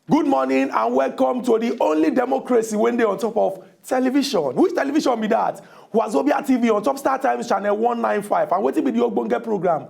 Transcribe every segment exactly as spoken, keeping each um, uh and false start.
Good morning and welcome to the only democracy wey dey on top of television. Which television be that? Wazobia T V on top Star Times channel one nine five. And wetin be the ogbonge program?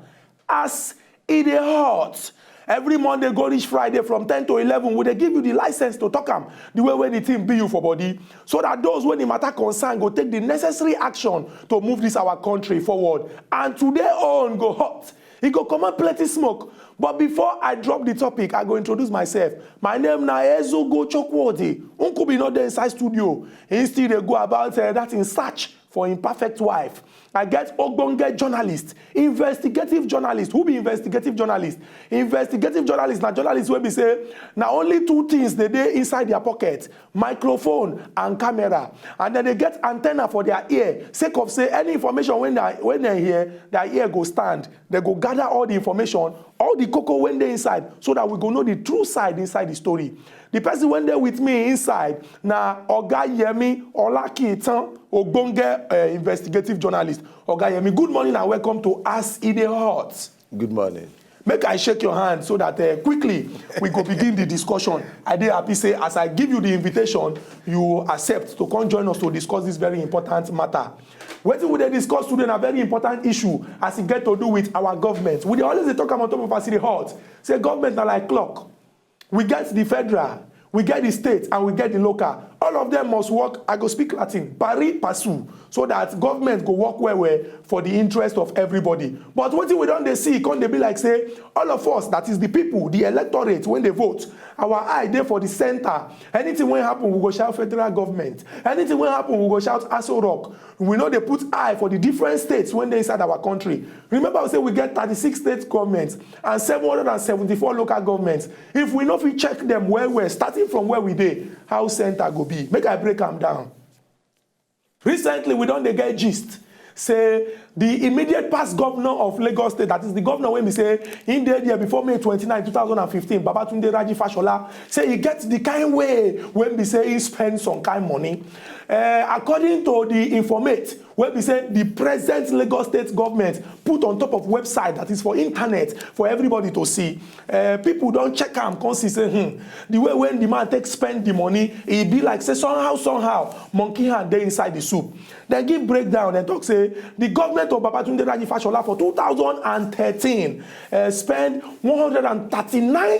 As e dey hot. Every Monday go reach Friday from ten to eleven, we dey give you the license to talk am the way wey the thing be you for body, so that those wey the matter concern go take the necessary action to move this our country forward. And today own go hot. E go comot plenty smoke. But before I drop the topic, I go introduce myself. My name na Ezugo Chukwudi. Nkubi no dey inside studio. He still dey go about, eh, that in search for im perfect wife. I get ogbonge journalist, investigative journalist. Who be investigative journalist? Investigative journalist na journalist wey be say na only two things dey dey inside their pocket: microphone and camera. And then they get antenna for their ear, sake of say any information wey dem hear, their ear go stand. They go gather all the information, all the koko wey dey inside, so that we go know the true side inside the story. The person wey dey with me inside na Oga Yemi Olakitan, ogbonge, eh, investigative journalist. Oga Yemi, good morning and welcome to As E Dey Hot. Good morning. Make I shake your hand so that, eh, quickly we go begin the discussion. I dey happy say as I give you the invitation, you accept to come join us to discuss this very important matter. Wetin we dey discuss today na very important issue as e get to do with our government. We dey always dey talk am on top of As E Dey Hot. Say government na like clock. We get the federal, we get the state, and we get the local. All of them must work, I go speak Latin, pari passu, so that government go work well well for the interest of everybody. But wetin we don dey see, e come dey be like say all of us, that is the people, the electorate wey dey vote, our eye dey for the center. Anything wey happen, we go shout federal government. Anything wey happen, we go shout Aso Rock. We no dey put eye for the different states wey dey inside our country. Remember, we say we get thirty-six state governments and seven hundred and seventy-four local governments. If we no fit check them well well, starting from where we dey, how center go be? Make I break am down. Recently, we don dey get gist say the immediate past governor of Lagos State, that is the governor wey be say he dey there before May twenty-nine, two thousand and fifteen, Babatunde Raji Fashola, say he get the kind way wey be say he spend some kind money. Eh, according to the informate wey be say the present Lagos State government put on top of website that is for internet for everybody to see, eh, people don check am come see say, hmm, the way wey the man take spend the money, e be like say somehow, somehow, monkey hand dey inside the soup. Dem give breakdown, dem talk say the government of Babatunde Raji Fashola for two thousand and thirteen, eh, spend one hundred and thirty-nine,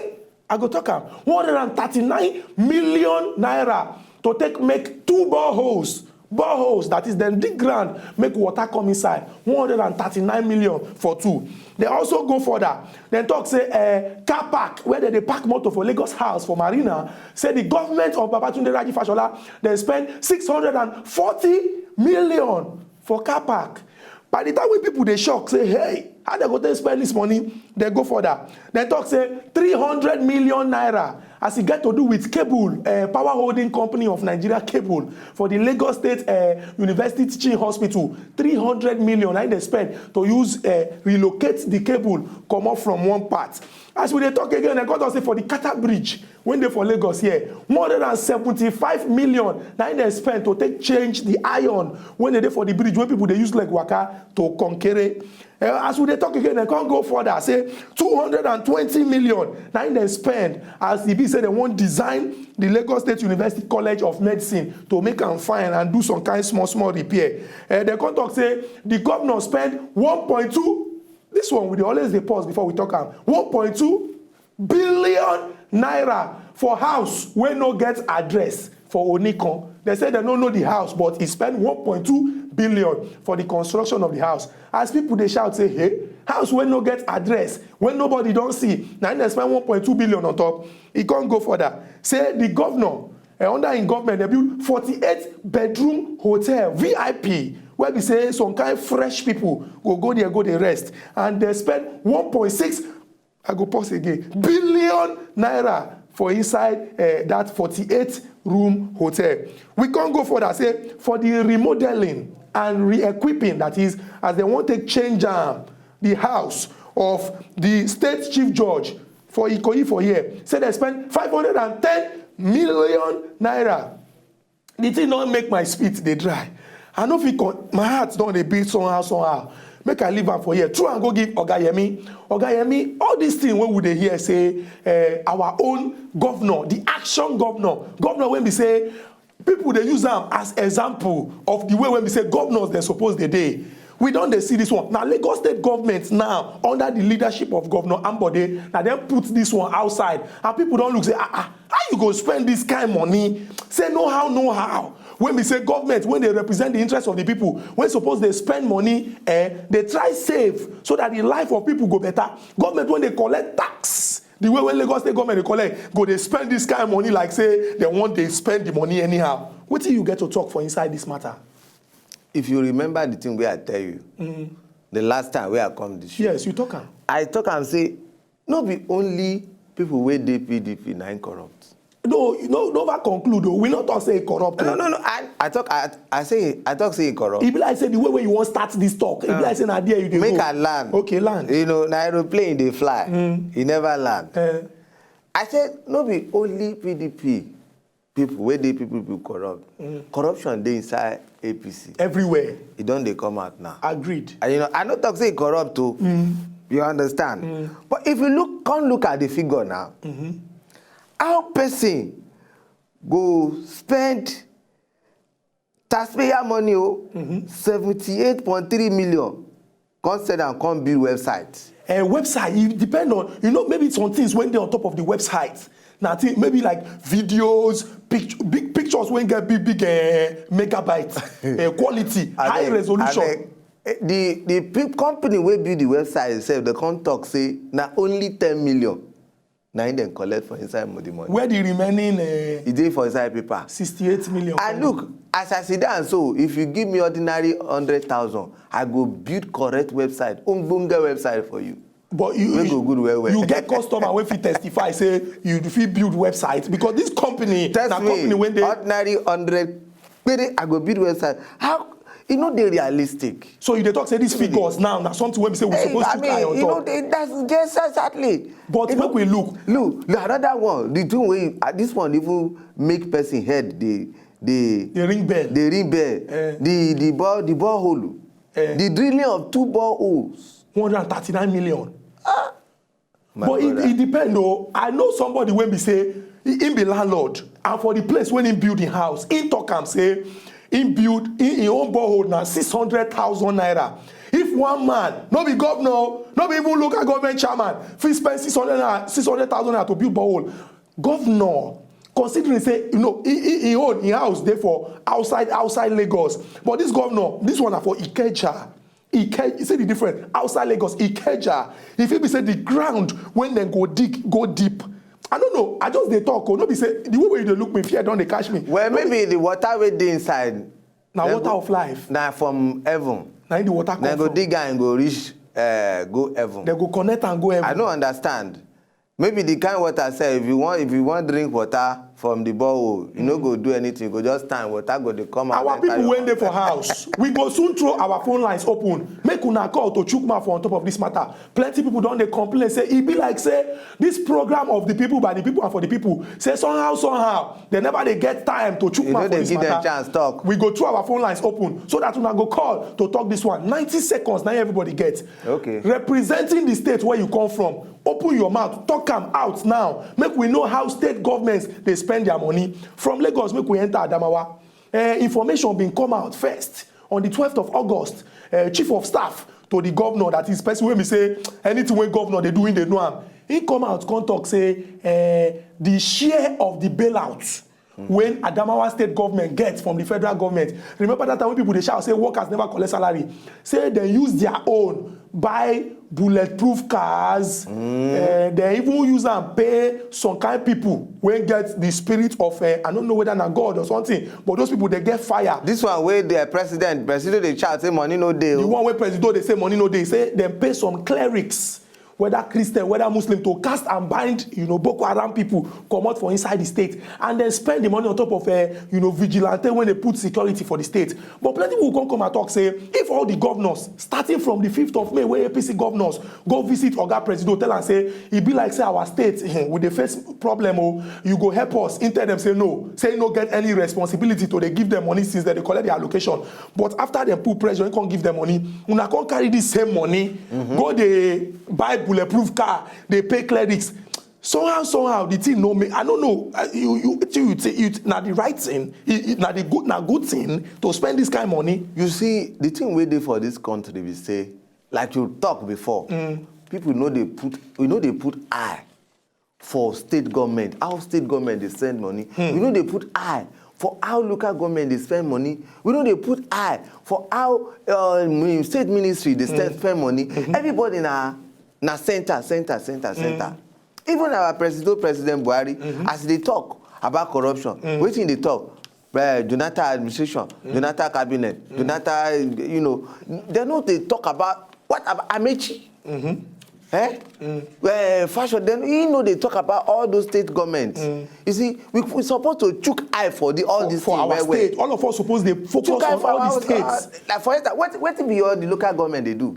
I go talk am, one hundred and thirty-nine million naira to take make two boreholes. Boreholes, that is, dem dig ground, make water come inside. One hundred and thirty-nine million for two. They also go further. Dem talk say, eh, car park, where they dey park motor for Lagos House, for Marina, say the government of Babatunde Raji Fashola, dem spend six hundred and forty million for car park. By the time wey people dey shock say, hey, how dem go take spend this money, dem go further. Dem talk say three hundred million naira as e get to do with Cable, eh, Power Holding Company of Nigeria, Cable, for the Lagos State, eh, University Teaching Hospital. Three hundred million na im dem spend to use, eh, relocate the cable comot from one part. As we dey talk again, dem come talk say for the Carter Bridge wey dey for Lagos here, one hundred and seventy-five million na im dem spend to take change the iron wey dey dey for the bridge wey people dey use leg waka to konkere. Eh, as we dey talk again, dem come go further say two hundred and twenty million na im dem spend as e be say dem wan design the Lagos State University College of Medicine to make am fine and do some kind small small repair. Eh, dem come talk say the governor spend one point two, this one we dey always dey pause before we talk am, one point two billion naira for house wey no get address for Onikan. Dem say dem no know the house, but e spend one point two billion for the construction of the house. As people dey shout say, hey, house wey no get address, wey nobody don see, na im dem spend one point two billion on top. E come go further. Say the governor, eh, under im government, dem build forty-eight bedroom hotel, V I P, where be say some kind fresh people go go there, go dey rest. And dem spend one point six, I go pause again, billion naira for inside, eh, that forty-eight room hotel. We come go further, say for the remodeling and re-equipping, that is, as dem wan take change am, the house of the state chief judge for Ikoyi for here, say dem spend five hundred and ten million naira. The thing don make my spit dey dry. I no fit con-, my heart don dey beat somehow, somehow. Make I leave am for here. True and go give Oga Yemi. Oga Yemi, all this thing wey we dey hear say uh, our own governor, the action governor, governor wey be say people dey use am as example of the way wey be say governors dem suppose dey dey. We don dey see this one. Na Lagos State government now, under the leadership of Governor Ambode, na dem put this one outside. And people don look say, ah, ah, how you go spend this kind money? Say no how, no how. When we say government, when they represent the interests of the people, when suppose they spend money, eh, they try save so that the life of people go better. Government, when they collect tax, the way when Lagos State government they collect, go they spend this kind of money like say they want they spend the money anyhow. What do you get to talk for inside this matter? If you remember the thing where I tell you, mm-hmm. the last time where I come this show, yes, you talk am. I talk and say, no be only people wey dey P D P na im corrupt. No, no, no over conclude o. We no talk say e corrupt. No, no, no. I, I talk, I, I say, I talk say e corrupt. E be like say the way wey you wan start this talk, e be like say na there you dey go. Make I land. Okay, land. You know, na aeroplane dey fly. Mm. E never land. Uh, I say no be only P D P people wey dey people people corrupt. Mm. Corruption dey inside A P C. Everywhere. E don dey come out now. Agreed. And you know, I no talk say e corrupt o. Mm. You understand? Mm. But if you look, come look at the figure now. Mm-hmm. How person go spend taxpayer money o, mm-hmm. seventy-eight point three million, come send am come build website. A website, e depend on, you know, maybe some things wey dey on top of the website. Na thing, maybe like videos, picture, big pictures wey get big big uh, megabyte uh, quality, high resolution. The the company wey build the website itself, they come talk say na only ten million na im dem collect for inside the money. Where the remaining uh, e dey for inside paper. Sixty-eight million. And look, as I sit down so, if you give me ordinary hundred thousand, I go build correct website, ogbonge website for you. But you, wey go good well well. You get customer wey fit testify say you fit build website because this company na company wey dey. Test me ordinary hundred pere I go build website. How e no dey realistic. So you dey talk say these figures now na something wey be say we suppose to carry on top. That's just exactly. But make we look. Look, another one, the thing wey uh, this one even make person head dey dey. The ring bell. The ring bell. Uh, the the ball the ball hole. Uh, the drilling of two ball holes. One hundred and thirty-nine million. Ah. But it, it depend o. I know somebody wey be say him be landlord and for the place wey him build him house, him talk am say him build him, him own borehole na six hundred thousand naira. If one man, no be governor, no be even local government chairman, fit spend six hundred naira, six hundred thousand naira to build borehole, governor, considering say you know he, he, he own him house dey for outside outside Lagos, but this governor, this one na for Ikeja. Ikeja, you see the difference? Outside Lagos, Ikeja, if it be say the ground when dem go dig, go deep. I don't know. I just dey talk. Oh, no be say the way wey you dey look me, fear don dey catch me. Well, maybe the water wey dey inside. Na water of life. Na from heaven. Na the water come from. Dem go dig am go reach uh, go heaven. Dem go connect am go heaven. I no understand. Maybe the kind water sef, if you wan if you wan drink water from the borehole, you no go do anything, you go just stand, water go dey come out. Our people wey dey for house, we go soon throw our phone lines open. Make una call to chook mouth for on top of this matter. Plenty people don dey complain say e be like say this program of the people by the people and for the people say somehow somehow they never dey get time to chook mouth for this matter. You no dey give them chance talk. We go throw our phone lines open so that una go call to talk this one. Ninety seconds na everybody get. Okay. Representing the state where you come from, open your mouth, talk am out now. Make we know how state governments dey spend their money. From Lagos, make we enter Adamawa. Uh, information bin come out first on the twelfth of August. Uh, chief of staff to the governor, that is person wey be say anything wey governor dey do, him dey know am. He come out come talk say uh, the share of the bailout when Adamawa state government get from the federal government. Remember that time when people dey shout say workers never collect salary, say dem use their own buy bulletproof cars, mm. uh, dem even use am pay some kind people wey get the spirit of uh, I no know whether na God or something, but those people dey get fire. This one wey the president presido dey shout say money no dey. The one wey presido dey say money no dey, say dem pay some clerics whether Christian, whether Muslim, to cast and bind, you know, Boko Haram people comot for inside the state, and then spend the money on top of, uh, you know, vigilante when they put security for the state. But plenty people come come and talk say, if all the governors, starting from the fifth of May, where A P C governors go visit Oga Presido, tell and say, e be like say our state, eh, we dey face problem, oh, you go help us. He tell them say no, say no get any responsibility to dey give them money since they dey collect their allocation. But after dem put pressure, he come give them money. Una come carry this same money, go dey buy bulletproof car, dey pay clerics. Somehow, somehow, the thing no make. I don't know. Uh, you, you, you, you, you, na the right thing. It, it, na the good, na good thing to spend this kind of money. You see, the thing wey dey for this country be say, like you talk before, people know they put, we know they put eye for state government, how state government dey spend money. We know they put eye for how local government dey spend money. We know they put eye for how, uh, mi-, state ministry dey spend, spend money. Everybody na, na center, center, center, center. Even our president, President Buhari, as they talk about corruption, wetin they talk? Uh, Jonathan administration, Jonathan cabinet, Jonathan, you know, they know they talk about what about Amechi. Eh? Uh, fashion, then you know they talk about all those state governments. You see, we, we supposed to chook eye for the all for, these for things our well, well. State. All of us supposed to focus on all the states. Uh, like for instance, what, what be all the local government they do?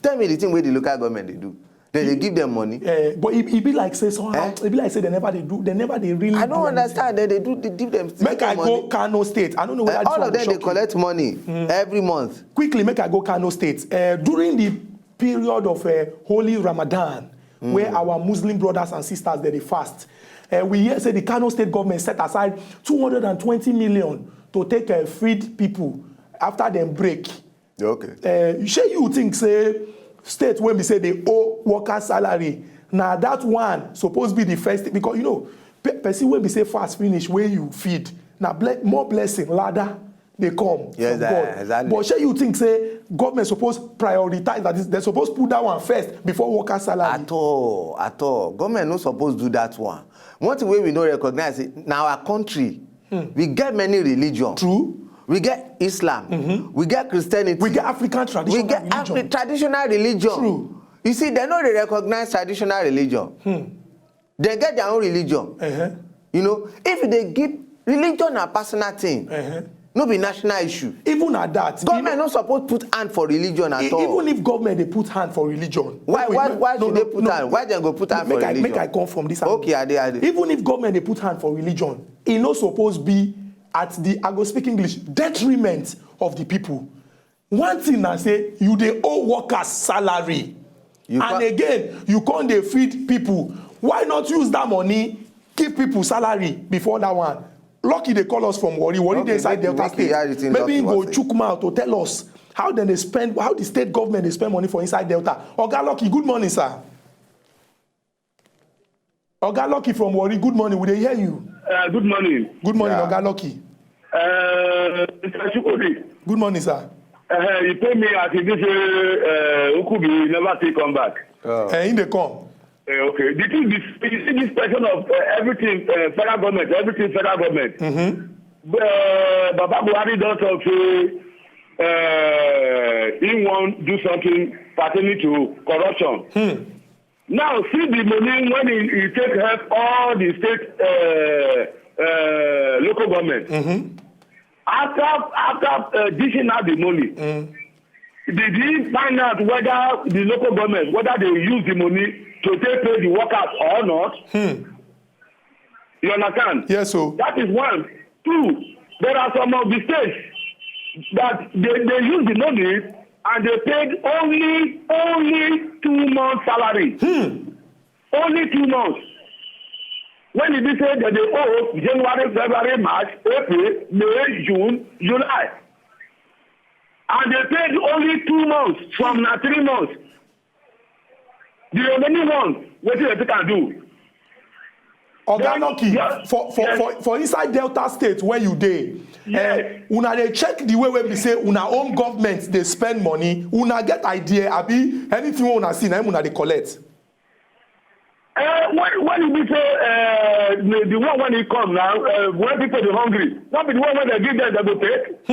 Tell me the thing where the local government they do. Then they give them money. Eh, but e, e be like say somehow, e be like say they never dey do, they never dey really. I don't understand. Then they do, they give them. Make I go Kano State. I don't know whether all of them they collect money every month. Quickly, make I go Kano State. Uh, during the period of, uh, holy Ramadan, where our Muslim brothers and sisters, they dey fast, uh, we hear say the Kano State government set aside two hundred and twenty million to take, uh, feed people after dem break. Okay. Uh, shey you think say state wey be say they owe worker salary, na that one suppose be the first thing? Because, you know, pe-, person wey be say fast finish, wey you feed, na ble-, more blessing, ladder dey come from God. Exactly. But shey you think say government suppose prioritize that? Is, they suppose put that one first before worker salary? At all, at all. Government no suppose do that one. One thing wey we no recognize, na our country. We get many religion. True. We get Islam. We get Christianity. We get African traditional religion. We get Afri-, traditional religion. True. You see, they no dey recognize traditional religion. They get their own religion. You know, if they give religion a personal thing, no be national issue. Even at that, government no suppose put hand for religion at all. Even if government dey put hand for religion, why, why, why should they put hand? Why they go put hand for religion? Make I come from this angle. Okay, I dey, I dey. Even if government dey put hand for religion, e no suppose be at the, I go speak English, detriment of the people. One thing na say you dey owe workers salary. And again, you come dey feed people. Why not use that money give people salary before that one? Lucky dey call us from Warri. Warri dey inside Delta State. Maybe he go chook mouth to tell us how dem dey spend, how the state government dey spend money for inside Delta. Oga Lucky, good morning, sir. Oga Lucky from Warri, good morning. We dey hear you. Uh, good morning. Good morning, Oga Lucky. Uh, Mister Chukwudi. Good morning, sir. Uh, you pay me as if this, uh, uh, Ukubi never still come back. Eh, he dey come. Uh, okay. The thing is, you see this question of, uh, everything, uh, federal government, everything federal government. Uh, Baba Buhari don talk say, uh, he wan do something pertaining to corruption. Now, see the money when he, he take help all the state, uh, uh, local government. After, after, uh, dishing out the money, did he find out whether the local government, whether they use the money to take pay the workers or not? You understand? Yes, sir. That is one. Two, there are some of the states that they, they use the money and they paid only, only two months salary. Only two months. When did they say that they owe January, February, March, April, May, June, July? And they paid only two months from na three months. The remaining one, wetin dem take am do? Oga Lucky, for, for, for, for inside Delta State where you dey, eh, una dey check the way wey be say una own government dey spend money, una get idea, abi anything wey una see, na im una dey collect? Eh, when, when e be say, eh, the, the one when e come now, eh, when people dey hungry, no be the one wey dem give dem, dem go take?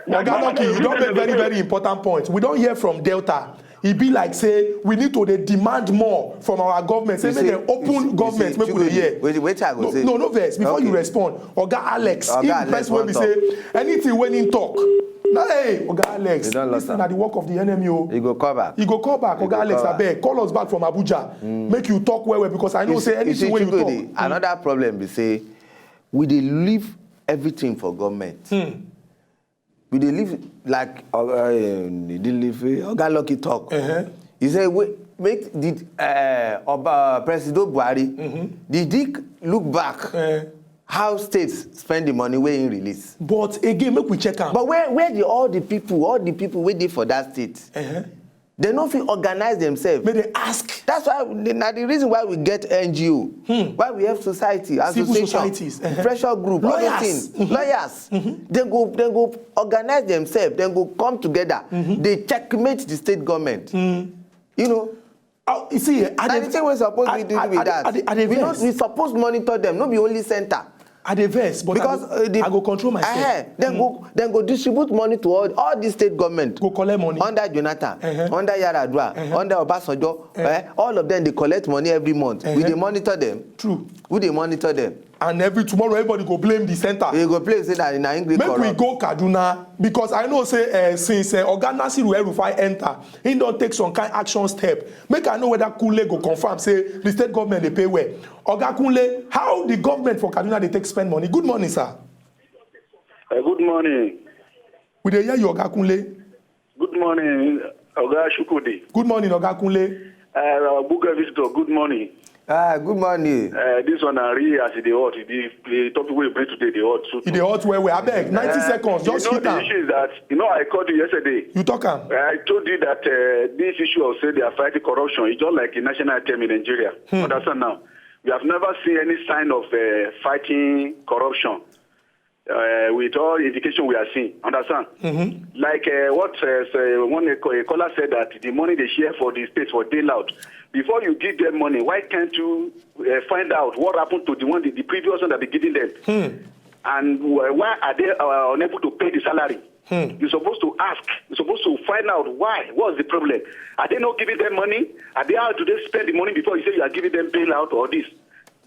Oga Lucky, you don make very, very important point. We don hear from Delta. E be like say we need to dey demand more from our government, say make dem open government, make we dey hear. Wait, wait, I go say. No, no vex, before you respond, Oga Alex, if the person wey be say anything wey him talk, na, hey, Oga Alex, this thing na the work of the enemy o. E go call back. E go call back. Oga Alex, abeg, call us back from Abuja, make you talk well well, because I know say anything wey you talk. Another problem be say we dey leave everything for government. We dey live like, uh, uh, dey live, uh, Oga Lucky talk. He say, wait, make the, uh, Oba, Presido Buhari, did he look back how states spend the money wey he release? But again, make we check am. But where, where the, all the people, all the people wey dey for that state? They no fit organize themselves. Make they ask. That's why the, na the reason why we get N G O, why we have society, civil association, societies, pressure group, all those things. Lawyers. They go, they go organize themselves. They go come together. They checkmate the state government. You know. Oh, you see, I, the thing we suppose we do with that. We suppose monitor them. No be only center. I dey vex, but because I go, uh, the, I go control myself. Then go, then go distribute money to all, all the state government. Go collect money under Jonathan, under Yar'Adua, under Obasanjo. Eh, all of them dey collect money every month. We dey monitor them. True. We dey monitor them. And every tomorrow, everybody go blame the center. They go blame say na, na him gree corrupt. Make we go Kaduna, because I know say, uh, since, uh, Oga Nasiru El-Rufai enter, he don take some kind action step. Make I know whether Kunle go confirm say the state government dey pay well. Oga Kunle, how the government for Kaduna dey take spend money? Good morning, sir. Uh, good morning. We dey hear you, Oga Kunle. Good morning, Oga Shukudi. Good morning, Oga Kunle. Uh, Obuka visitor, good morning. Ah, good morning. Uh, this one, I really, as e dey hot, the, the topic we bring today, dey hot too. E dey hot well well. Abeg, ninety seconds, just hit am. You know, the issue is that, you know, I called you yesterday. You talk am. I told you that, uh, this issue of say they are fighting corruption is just like a national anthem in Nigeria. Understand now? We have never seen any sign of, uh, fighting corruption, uh, with all indication we are seeing. Understand? Like, uh, what, uh, say, one, a co-, a caller said that the money they share for the states for bailout. Before you give them money, why can't you, uh, find out what happened to the one, the, the previous one that they giving them? And wh-, why are they, uh, unable to pay the salary? You're supposed to ask. You're supposed to find out why. What's the problem? Are they not giving them money? Are they, how do they spend the money before you say you are giving them bailout or this?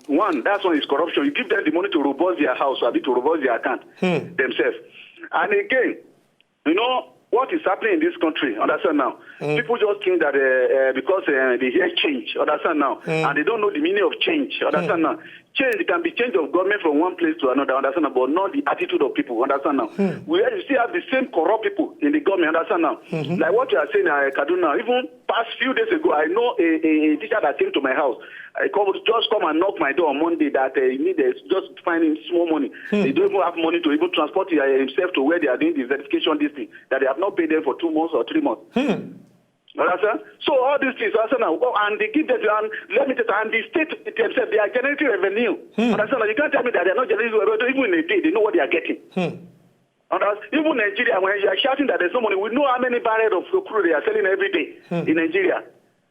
One, that's one is corruption. You give them the money to robust their house, abi to robust their account themselves. And again, you know, what is happening in this country, understand now? People just think that, uh, uh, because, uh, they hear change, understand now? And they don't know the meaning of change, understand now? Change can be change of government from one place to another, understand now? But not the attitude of people, understand now? We still have the same corrupt people in the government, understand now? Like what you are saying, uh, Kaduna, even past few days ago, I know a, a, a teacher that came to my house. I come, just come and knock my door on Monday that, uh, he need, uh, just finding small money. He don't even have money to even transport, uh, himself to where they are doing the verification, this thing, that they have not paid them for two months or three months. Understand? So all these things, understand now, oh, and they give them, and let me tell you, and the state themselves, they are generating revenue. Understand now? You can't tell me that they are not generating revenue. Even in a day, they know what they are getting. Understand? Even Nigeria, when you are shouting that there's no money, we know how many barrels of crude they are selling every day in Nigeria.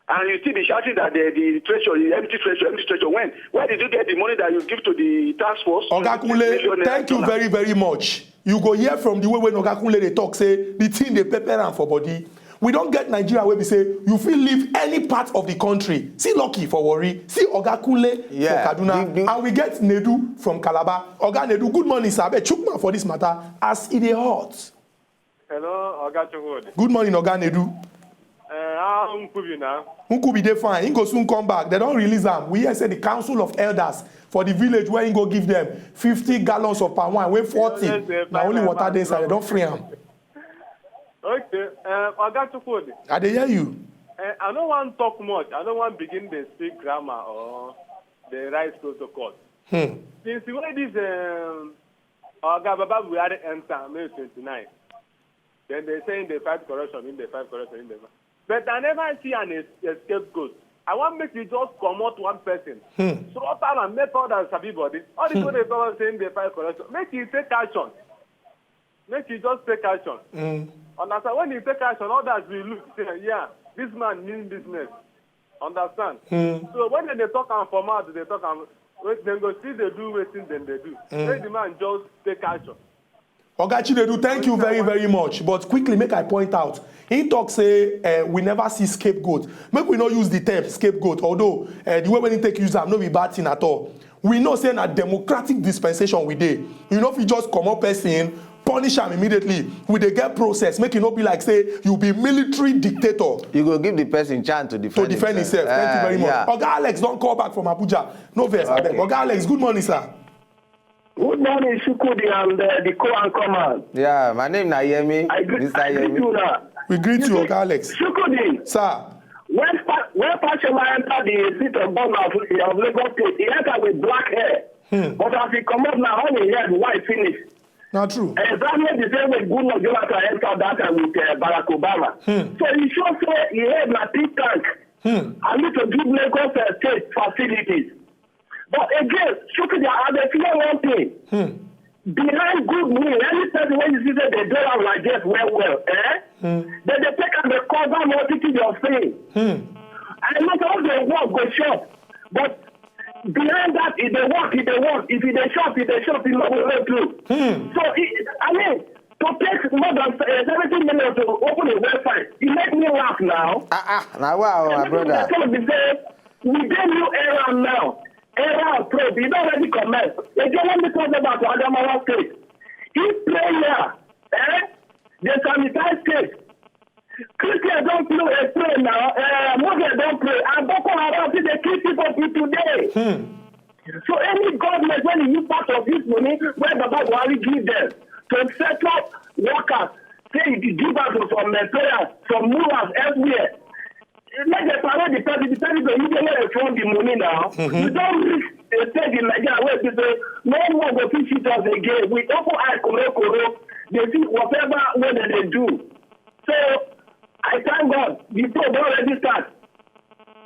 And you still be shouting that the, the treasury, empty treasury, empty treasury. When? Where did you get the money that you give to the task force? Oga Kunle, thank you very, very much. You go hear from the way when Oga Kunle dey talk, say the thing dey pepper am for body. We don get Nigeria wey be say you fit leave any part of the country. See Lucky for Warri, see Oga Kunle for Kaduna, and we get Nedu from Calabar. Oga Nedu, good morning, sir. Abeg, chook mouth for this matter as e dey hot. Hello, Oga Chukwudi. Good morning, Oga Nedu. Uh, how Nkubi now? Nkubi dey fine. He go soon come back. They don release am. We hear say the council of elders for the village where he go give them fifty gallons of palm wine, wey forty na only water dey inside. They don free am. Okay, uh, Oga Chukwudi. I dey hear you. Uh, I no wan talk much. I no wan begin dey speak grammar or dey write protocol. Since the way this, um, Oga Baba Buhari enter May twenty-nine, then they say they fight corruption, in they fight corruption, in they fight. But I never see an es-, a scapegoat. I want make you just comot one person. Sort out and make others sabi body. All the people they talk saying they fight corruption. Make you take action. Make you just take action. Understand? When you take action, others will look, say, yeah, this man mean business. Understand? So when they talk am for mouth, they talk am, wait, then go see they do wetin then they do. Make the man just take action. Oga Chinedu, thank you very, very much. But quickly, make I point out, he talk say uh, we never see scapegoat. Make we not use the term scapegoat, although uh, the way when he take use am, no be bad thing at all. We know say na democratic dispensation we dey. You know, if you just come up person, punish am immediately. We dey get process, make it not be like say you be military dictator. You go give the person chance to defend, to defend himself. Thank you very much. Yeah. Oga Alex don't call back from Abuja. No verse, okay. Oga Alex, good morning, sir. Good morning, Shukudi and uh, the co-anchorman. Yeah, my name na Yemi. I greet, Mister I greet Yemi. You now. We greet you, Oga Alex. Shukudi, Sir, when Pa- when Pashola enter the seat of governor of, of Lagos State, he enter with black hair. But as he come up now, all he head white finish. Not true. Exactly the same way Goodluck Jonathan enter that time with uh, Barack Obama. So he show say he head na think tank. I need to give Lagos uh, State facilities. But again, Shukudi, I dey fear one thing. Behind good meal, any person when you see say they do am like this well well, eh? Then they take am dey cover multitude of things. I know say all the work go shop, but behind that, if they work, if they work, if they shop, if they shop, e no go go through. So, it, I mean, to take more than uh, seventy million to open a website, e make me laugh now. Ah ah, na wow, my Everything brother. They talk be say we dey new era now. Era of probe, e don already commence. Again, let me talk about Adamawa State. If prayer, eh, dey sanitize state, Christians don pray, eh, pray now, eh, Muslims don pray, and Boko Haram still dey kill people till today. So any government wey dey use part of this money wey Baba Buhari give them to set up workers, say e dey give am to some uh, prayers, some murals everywhere. Make dem parade the person, the person go immediately refund the money now. We don reach a stage in Nigeria wey be say no one go fit cheat us again. We open eye koro koro, dey see whatever wey dem dey do. So I thank God the probe don already start.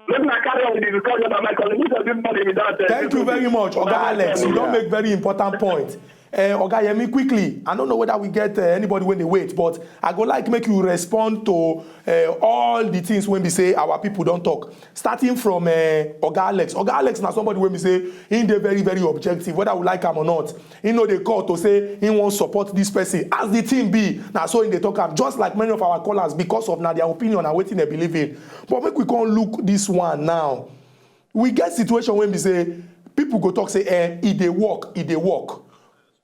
Make una carry on with the discussion and my contribution this morning without. Uh, Thank you very much, Oga Alex. You don make very important point. Uh, Oga Yemi, quickly, I don't know whether we get uh, anybody when they wait, but I go like make you respond to uh, all the things when we say our people don't talk. Starting from uh, Oga Alex. Oga Alex na somebody when we say he dey very, very objective, whether we like him or not. He know they call to say he won't support this person. As the team be, now so in the talk am, just like many of our callers because of now their opinion and wetin they believe in. But make we come look this one now. We get situation when we say people go talk say, eh, e dey work, e dey work.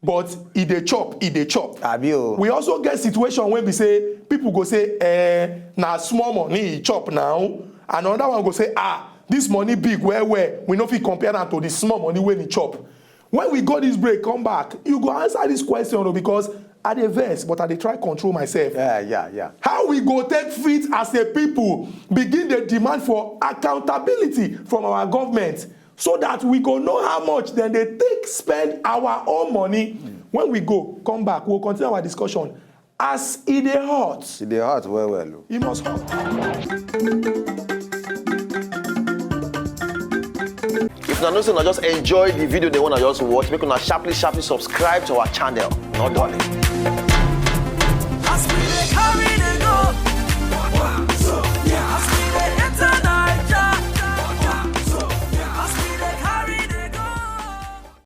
But e dey chop, e dey chop. Abi o. We also get situation when we say people go say, eh, na small money e chop now. And another one go say, ah, this money big well well. We no fit compare am to the small money when e chop. When we go this break, come back, you go answer this question o, because I dey vex, but I dey try control myself. Yeah, yeah, yeah. How we go take fit as a people begin the demand for accountability from our government so that we go know how much then they take spend our own money. When we go, come back, we'll continue our discussion. As e dey hot, E dey hot well well o. e must hot. If una know say una just enjoy the video dem wey una just watch, make una sharply sharply subscribe to our channel. No dulling.